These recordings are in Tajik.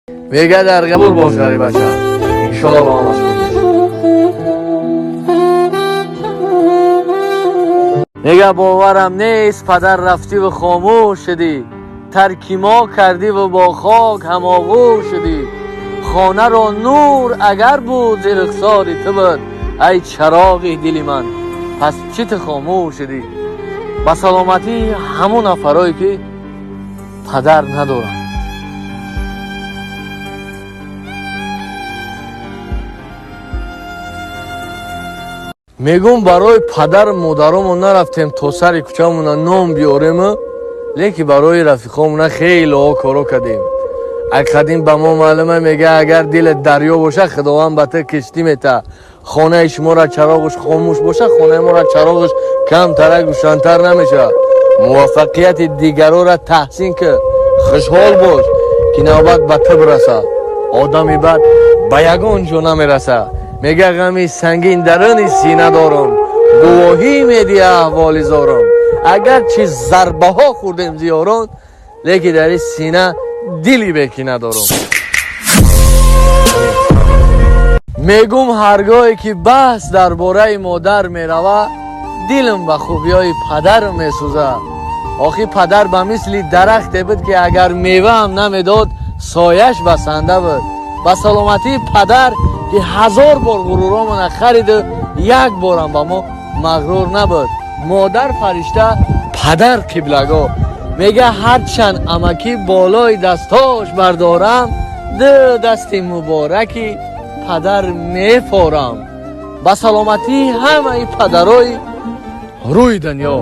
Мега дар қабул бош, ғарибача, иншоалло ба ҳамаш хуб мешавад. Мега боварам нест, падар, рафтиву хомӯш шудӣ, тарки мо кардиву бо хок ҳамоғӯш шудӣ. Хонаро нур агар буд, зери рухсори ту буд. Ай чароғи дили ман, пас чӣ ту хомӯш шудӣ? Ба саломатии ҳамон нафарое, ки падар надоранд. Мегӯм, барои падару модаромон нарафтем, то сари кӯчамона ном биёрему, лекин барои рафиқомона хелеҳо коро кардем. Ак қадим ба мо маълума, мега, агар дилат дарё боша, Худованд ба ту киштӣ мета. Хонаи шуморо чароғаш хомӯш боша, хонаи моро чароғаш камтарак рӯшантар намешавад. Муваффақияти дигарора таҳсин ки, хушҳол бош, ки навбат ба ту бирасад. Одами бад ба ягон ҷо намерасад. Мега ғами сангин даруни сина дорам, гувоҳӣ медиҳа аҳволи зорам. Агарчи зарбаҳо хӯрдем зиёрон, лекин дар ин сина дили беки надорам. Мегум, ҳаргоҳе ки баҳс дар бораи модар мерава, дилам ба хубиҳои падарам месӯзад. Охи падар ба мисли дарахте буд, ки агар меваам намедод, сояш басанда буд. Ба саломатии падар, ки ҳазор бор ғуруромона хариду як борам ба мо мағрур набуд. Модар фаришта, падар қиблагоҳ. Мега ҳарчанд амакӣ болои дастҳош бардорам, ду дасти мубораки падар мефорам. Ба саломатии ҳамаи падарои рӯи дунё.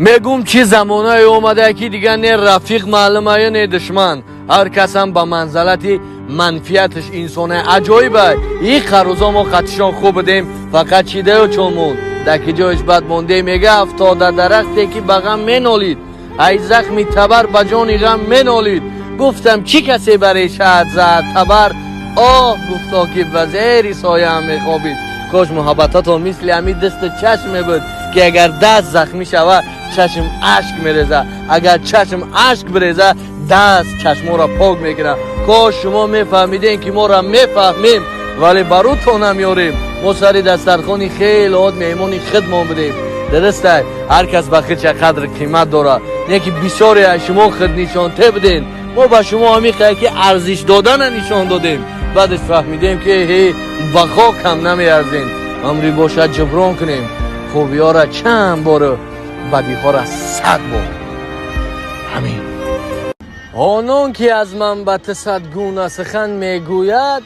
Мегум, чӣ замонае омада, ки дигар не рафиқ маълумаю, не душман. Ҳар касам ба манзалати манфиаташ инсоне. Аҷоиба, и қарузо мо қатишон хуб будем, фақат чидаю чон монд, дар ки ҷоиш бад монде. Мега афтода дарахте, ки ба ғам менолид, ай захми табар ба ҷони ғам менолид. Гуфтам, чӣ касе ба решаат зад табар? Оҳ гуфто, ки ба зери сояам мехобид. Кош муҳаббататон мисли ҳамин дасту чашм мебуд, ки агар даст захмӣ шава, чашм ашк мереза, агар чашм ашк биреза, даст чашморо пок мекунад. Кош шумо мефаҳмидем, ки моро мефаҳмем, вале ба рӯтон намеёрем. Мо сари дастархони хеле од меҳмони худмон будем. Дурустай, ҳар кас ба худша қадр қимат дорад, не ки бисёре аз шумо худнишонте будем. Мо ба шумо ҳамиқае ки арзиш додана нишон додем, баъдеш фаҳмидем, ки ҳе, ба хок ҳам намеарзем. Амри бошад, ҷуброн кунем хубиҳоро чанд бору бадиҳоро 100 бор. Ҳамин онон, ки аз ман ба ту сад гуна сухан мегӯяд,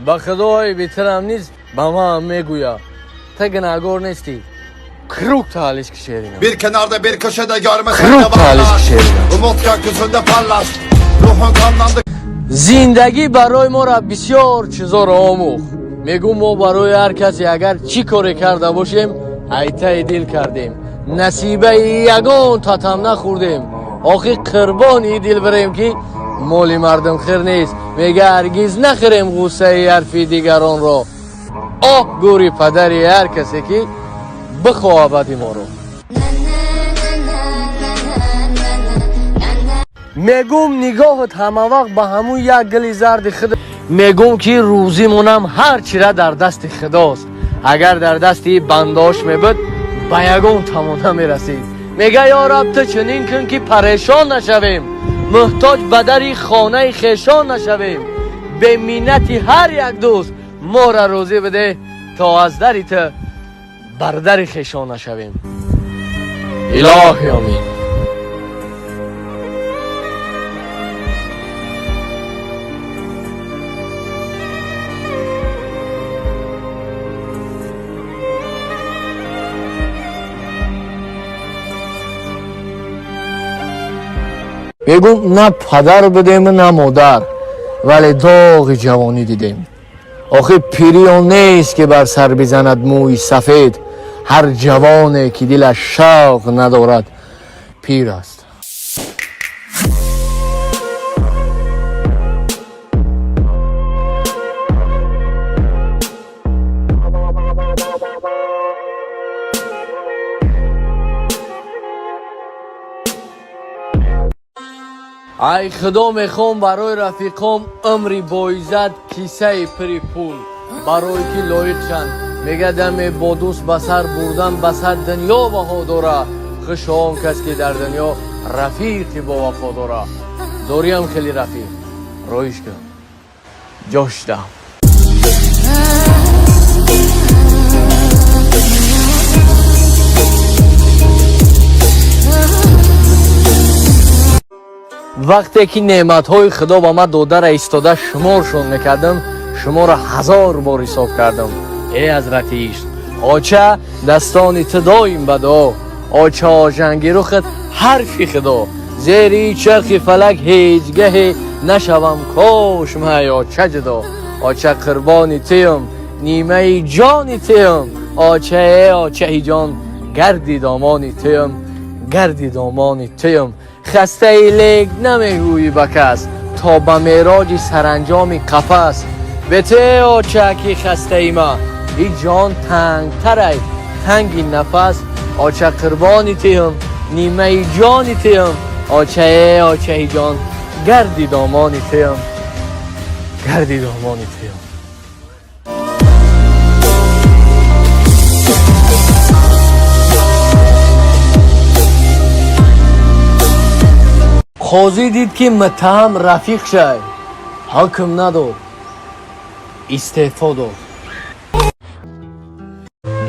ба худои битирам низ ба ман мегӯяд: ту гунаҳгор нестӣ. Круг таалиш кишерина. Bir kenarda, bir köşede görmesen de Kruг таалиш varlar. Кишерина. Umut gökyüzünde parlar. Ruhun kanlandı. Зиндагӣ барои моро бисёр чизоро омӯхт. Мегӯм, мо барои ҳар касе агар чӣ коре карда бошем, айтаи дил кардем, насибаи ягон татам нахӯрдем. Охи қурбони дил бирем, ки моли мардум хир нест. Мега ҳаргиз нахӯрем ғуссаи ҳарфи дигаронро. Оҳ, гӯри падари ҳар касе, ки бихоҳад бади моро. Мегум, нигоҳат ҳамавақт ба ҳамун як гили зарди худ. Мегум, ки рӯзимонам ҳар чира дар дасти худост. Агар дар дасти бандош мебуд, ба ягон тамон намерасид. Мега ё раб, ту чунин кун, ки парешон нашавем, муҳтоҷ ба дари хонаи хешон нашавем. Беминнати ҳар як дӯст моро рӯзӣ бидеҳ, то аз дари ту бар дари хешон нашавем. Илоҳи омин. Мегум, на падар будем, на модар, вале доғи ҷавонӣ дидем. Охи пирӣ он нест, ки бар сар бизанад мӯи сафед. Ҳар ҷавоне, ки дилаш шавқ надорад, пир аст. Ай худо, мехоҳам барои рафиқом умри боиззат, кисаи пири пул, барое ки лоиқ шанд. Мега, даме бо дӯст ба сар бурдан ба сад дунё баҳо дора. Хуш он кас, ки дар дунё рафиқи бовафо дора. Зориам хеле рафиқ роиш кун, ҷош дам. Вақте ки неъматҳои худо ба ман додара истода шуморшон мекардам, шуморо ҳазор бор ҳисоб кардам. Э ҳазрати ишқ, оча, дастони ту доим ба дуо. Оча, ожанги рухат ҳарфи худо. Зери чархи фалак ҳеҷ гаҳе нашавам кош май оча ҷудо. Оча, қурбони туюм, нимаи ҷони туюм. Оча, э очаи ҷон, гарди домони туюм, гарди домони туюм. Хастаи, лек намегӯӣ ба кас, то ба мероҷи саранҷоми қафас. Бете оча, ки хастаи ма и ҷон тангтарай танги нафас. Оча, қурбони туюм, нимаи ҷони туюм. Оча, э очаи ҷон, гарди домони туюм, гарди домони туюм. Қозӣ дид, ки муттаҳам рафиқ шай, ҳукм надод, истеъфо дод.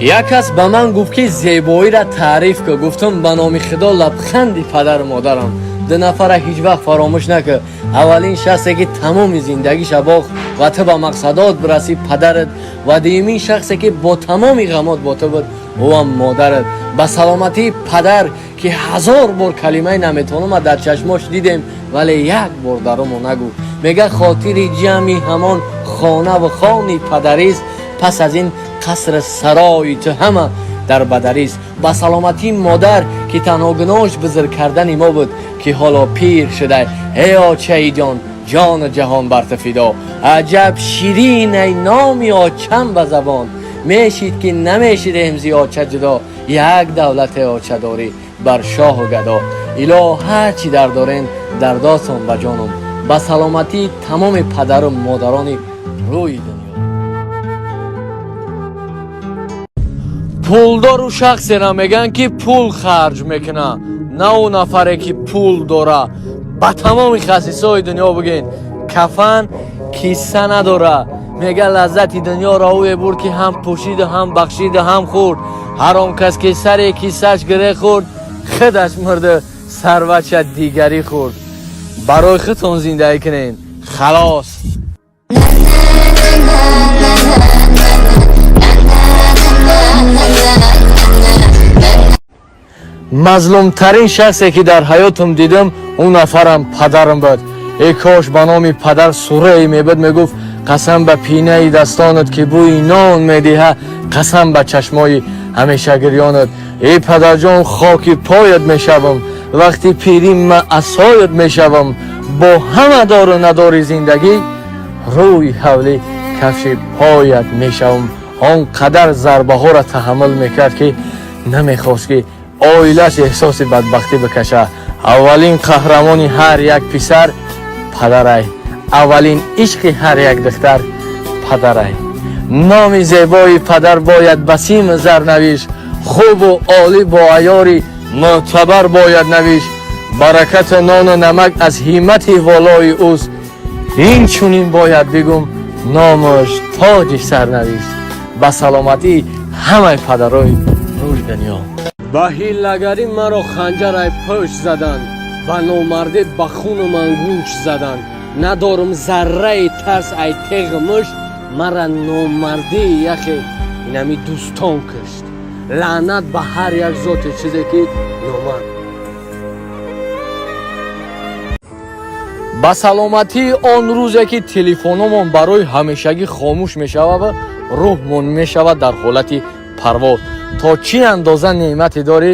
Як кас ба ман гуфт, ки зебоиро таъриф кун. Гуфтам: ба номи худо, лабханди падару модарам. Ду нафара ҳеҷ вақт фаромӯш накун: аввалин шахсе, ки тамоми зиндагиша бохт ва ту ба мақсадот бирасӣ, падарат, ва дуюмин шахсе, ки бо тамоми ғамот бо ту буд, ӯам модарат. Ба саломатии падар, ки ҳазор бор калимаи наметавонама дар чашмош дидем, вале як бор даромо нагуфт. Мега, хотири ҷамъи ҳамон хонаву хони падарист, пас аз ин қасри сарои ту ҳама дар бадарист. Ба саломатии модар, ки танҳо гуноҳш бузург кардани мо буд, ки ҳоло пир шуда. Эй очаи ҷон, ҷону ҷаҳон бар ту фидо. Аҷаб ширинай номи очам ба забон, мешид ки намешидем зи оча ҷудо. Як давлате оча дорӣ бар шоҳу гадо. Илоҳ, ҳарчи дар дорен, дардотон ба ҷонум. Ба саломатии тамоми падару модарони рӯи дунё. Пулдору шахсеро мегӯянд, ки пул харҷ мекунад, на ӯ нафаре, ки пул дора. Ба тамоми хасисои дунё бигӯен, кафан кисса надора. Мега, лаззати дунёро ӯе бурд, ки ҳам пӯшиду, ҳам бахшиду, ҳам хӯрд. Ҳар он кас, ки сари киссаш гире хӯрд, худаш мурду сарватша дигарӣ хӯрд. Барои худтон зиндагӣ кунен, халос. Мазлумтарин шахсе, ки дар ҳаётам дидам, ӯ нафарам падарам буд. Э кош ба номи падар сурае мебуд, мегуфт: қасам ба пинаи дастонат, ки бӯи нон медиҳа, қасам ба чашмои ҳамешагирёнат. Эй падарҷон, хоки поят мешавам, вақти пирӣ ма асоят мешавам, бо ҳама дору надори зиндагӣ рӯи ҳавлӣ кафши поят мешавам. Он қадар зарбаҳоро таҳаммул мекард, ки намехост, ки оилаш эҳсоси бадбахтӣ бикаша. Аввалин қаҳрамони ҳар як писар падарай, аввалин ишқи ҳар як духтар падарай. Номи зебои падар бояд ба симу зар навишт, хубу олӣ бо аёри мӯътабар бояд навишт. Баракату нону намак аз ҳиммати волои ӯст, ин чунин бояд бигум, номаш тоҷи сарнавишт. Ба саломатии ҳамаи падарои рӯи дунё. Ба ҳиллагарӣ маро ханҷарай пӯшт заданд, ба номардӣ ба хуну ман гӯш заданд. Надорум зарраи тарс ай теғу мушт, мара номардии яхе инами дӯстон кушт. Лаънат ба ҳар як зоти чизе, ки номард. Ба саломатии он рӯзе, ки телефономон барои ҳамешагӣ хомӯш мешавад ва рӯҳмон мешавад дар ҳолати парвоз. То чӣ андоза неъмате дорӣ,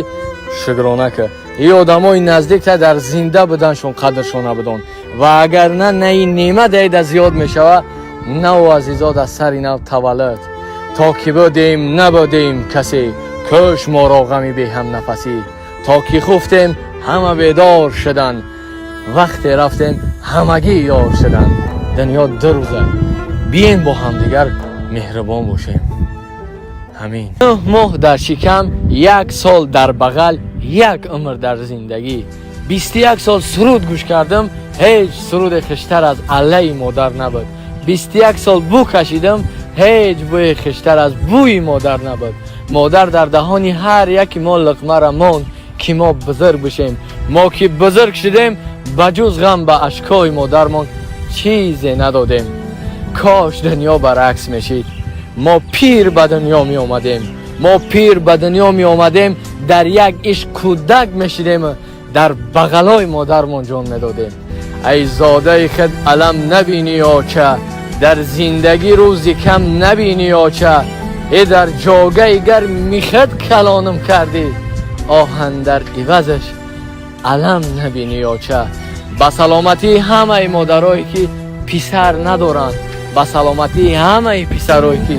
шукрона кӣ. И одамои наздикта дар зинда буданшон қадршон набудон, ва агар на наи неъмат айда зиёд мешавад, наву азизод аз сари нав таваллуд. То ки будем, набудем касе, кӯш моро ғами беҳамнафасӣ. То ки хуфтем, ҳама бедор шуданд. Вақте рафтем, ҳамагӣ ёр шуданд. Дунё 2 рӯза, биен бо ҳамдигар меҳрубон бошем. Ҳамин 9 моҳ дар шикам, як сол дар бағал, як умр дар зиндагӣ. 21 сол суруд гӯш кардам, ҳеҷ суруде хуштар аз аллаи модар набуд. 21 сол бӯ кашидам, ҳеҷ бӯи хуштар аз бӯи модар набуд. Модар дар даҳони ҳар яки мо луқмара монд, ки мо бузург бишем. Мо ки бузург шудем, ба ҷуз ғам ба ашкои модармон чизе надодем. Кош дунё баръакс мешид, мо пир ба дунё меомадем. Мо пир ба дунё меомадем, дар як ишқ кӯдак мешидем, дар бағалои модармон ҷон медодем. Ай зодаи худ алам набинӣ, оча, дар зиндагӣ рӯзи кам набинӣ, оча. Э, дар ҷогаи гар михат калонам кардӣ, оҳан дар ивазаш алам набинӣ, оча. Ба саломатии ҳамаи модарое, ки писар надоранд, ба саломатии ҳамаи писарое, ки